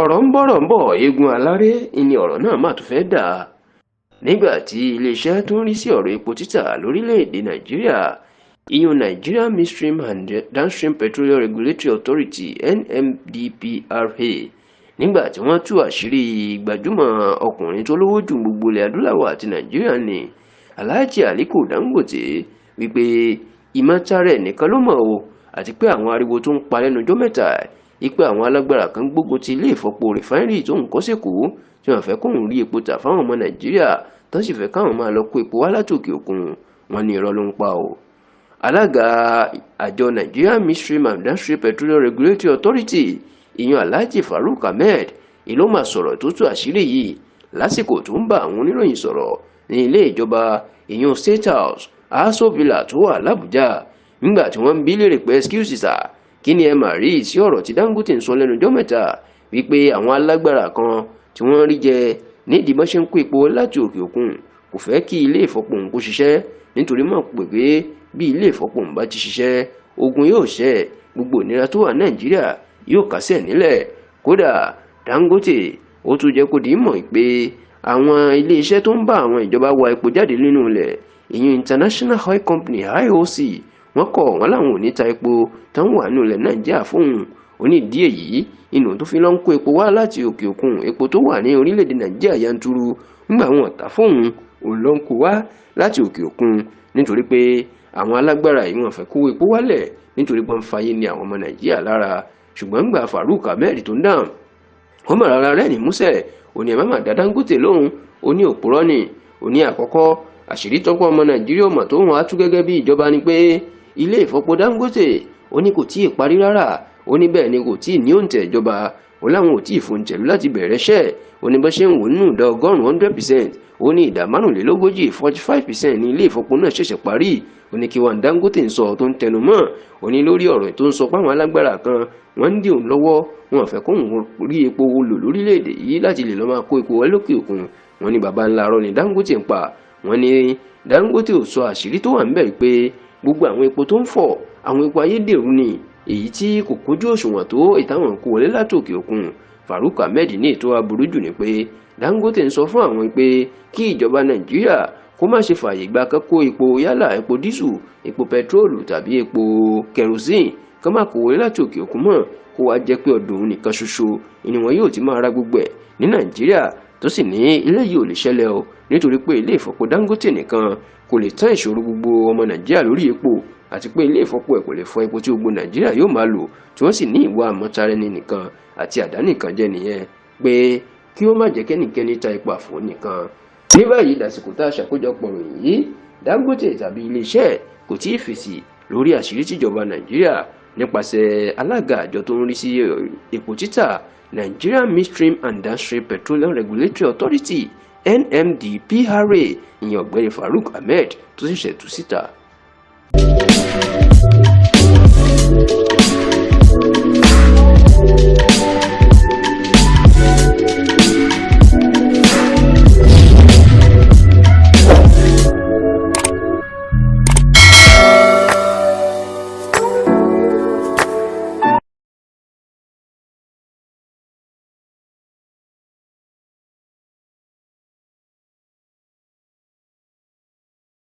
Ọ̀rọ̀ ń bọ̀rọ̀ ń bọ̀, eegun aláré ni ọ̀rọ̀ náà má tún fẹ́ dà nígbà tí iléeṣẹ́ tó ń rí sí ọ̀rọ̀ epo títà lórílẹ̀‐èdè Nàìjíríà, ìyún Nigeria Midstream and Downstream Petroleum Regulatory Authority, NMDPRA, nígbà tí wọ́n tú àṣírí gbajúmọ̀ ọkùnrin tó lówó jù gbogbo ilẹ̀ adúláwọ̀ àti Nàìjíríà ní Alhaji Aliko Dangote, wípé ìmọ̀tara ẹ̀ nìkan ló mọ̀ o, àti pé àwọn ariwo tó ń pa lẹ́nu ọjọ́ mẹ́ta ipe àwọn alágbára kan gbógun ti ilé ìfọpo refinery tó ń kọ́ sẹ́kọ̀ọ́, tí wọ́n fẹ́ kóun rí epo tà fáwọn ọmọ Nàìjíríà, tó sì fẹ́ káwọn máa lọ kó epo wá látòkè òkun, wọn ní irọ́ ló ń pa o. Alága àjọ Nigeria Midstream and Downstream Petroleum Regulatory Authority, ìyẹn Alhaji Farouk Ahmed, ìlú máa sọ̀rọ̀ tó tú àṣírí yìí lásìkò tó ń bá àwọn oníròyìn sọ̀rọ̀ ní ilé ìjọba, ìyẹn State House, Aso Villa tó wà l'Àbújá, nígbà tí wọ́n ń bí léèrè pé, "Excuse sir, kí ni ẹ mà rí sí ọ̀rọ̀ tí Dangote ń sọ lẹ́nu ọjọ́ mẹ́ta wípé àwọn alágbára kan tí wọ́n rí jẹ nídìí bọ́n ṣe ń kó epo láti òkè òkun kò fẹ́ kí ilé ìfọpo òun kó ṣiṣẹ́, nítorí mọ̀ pé bí ilé ìfọpo òun bá ti ṣiṣẹ́, ogun yóò ṣẹ́, gbogbo ìnira tó wà Nàìjíríà yóò kásẹ̀ nílẹ̀"? Kódà Dangote ó tún jẹ́ kó di mọ̀ pé àwọn iléeṣẹ́ tó ń bá àwọn ìjọba wa epo jáde nínú ilẹ̀, ìyẹn International Oil Company, IOC, wọ́n kọ̀ wọ́n láwọn ò ní ta epo táwọn wà nínú ilẹ̀ Nàìjíríà fóun. Onídìí èyí inú tó fi lọ ń kó epo wá láti òkè òkun, epo tó wà ní orílẹ̀-èdè Nàìjíríà yanturu, nígbà wọn tà fóun, òun ló ń kó wá láti òkè òkun, nítorí pé àwọn alágbára yìí wọ́n fẹ́ kó epo wálẹ̀, nítorí pé wọ́n ń fayé ní àwọn ọmọ Nàìjíríà lára. Ṣùgbọ́n ńgbà Farouk Ahmed tó ń dáhùn, wọ́n mọ̀ rárá rẹ̀ ní músẹ̀. Ó ní ẹ̀ má má dá Dangote lóhùn. Ó ní òpùrọ́ ni. Ó ní àkọ́kọ́ àṣírí tọ́pọ̀ ọmọ Nàìjíríà mọ̀ tó wọn á tú gẹ́gẹ́ bí ìjọba ni pé ilé ìfọpo Dangote, ó ní kò tí ì parí rárá. Ó ní bẹ́ẹ̀ ni kò tí ì ní òǹtẹ̀ ìjọba, ó láwọn ò tí ì fòǹtẹ̀lú láti bẹ̀rẹ̀ iṣẹ́. Ó ní bó ṣe ń wò nínú ìdá 100, 100%, ó ní ìdá 45, 45% ní ilé ìfọpo náà ṣẹ̀ṣẹ̀ parí. Ó ní kí wọn Dangote ń sọ tó ń tẹnu mọ́. Ó ní lórí ọ̀rọ̀ tó ń sọ páwọn alágbára kan wọ́n ń dí òun lọ́wọ́, wọn fẹ́ kóun rí epo lò lórílẹ̀‐èdè yìí láti lè lọ́ọ́ máa kó epo wọlé lókè òkun, wọ́n ní baba ńlá arọ́ ni Dangote ń pa. Wọ́n ní Dangote ò sọ àṣírí tó wà ńbẹ̀ pé gbogbo àwọn epo tó ń fọ̀, àwọn epo ayédèrú ni, èyí tí kò kójú òṣùwọ̀n tó ìtàwọn kó wọlé látòkè òkun. Farouk Ahmed ní ètò aburú jù ni pé Dangote ń sọ fún àwọn pé kí ìjọba Nàìjíríà kó má ṣe fààyè gba kó epo, yálà epo dísù, epo pẹtrólù tàbí epo kerosene, kó má kó wọlé láti òkè òkun mọ́, kó wá jẹ́ pé ọ̀dọ̀ òun nìkan ṣoṣo ni wọn yóò ti máa ra gbogbo ẹ̀ ní Nàìjíríà. Tó sì ní eléyìí ò lè ṣẹlẹ̀ o, nítorí pé ilé ìfọpo Dangote nìkan kò lè tán ìṣòro gbogbo ọmọ Nàìjíríà lórí epo, àti pé ilé ìfọpo ẹ̀ kò lè fọ epo tí gbogbo Nàìjíríà yóò máa lò, tí wọ́n sì ní ìwà àmọ́tara-ẹni nìkan àti àdánìkànjẹ nìyẹn, pé kí ó má jẹ́ kẹ́nikẹ́ni ta epo àfọ̀ nìkan. Ní báyìí, dàsìkò tá a ṣàkójọpọ̀ ròyìn yìí, Dangote tàbí iléeṣẹ́ kò tí ì fèsì lórí àṣírí tíjọba Nàìjíríà nípasẹ̀ alága àjọ tó ń rí sí epo títà, Nigeria Midstream and Downstream Petroleum Regulatory Authority, NMDPRA, ìyẹn ọ̀gbẹ́ni Farouk Ahmed, tó ṣẹ̀ṣẹ̀ tú síta.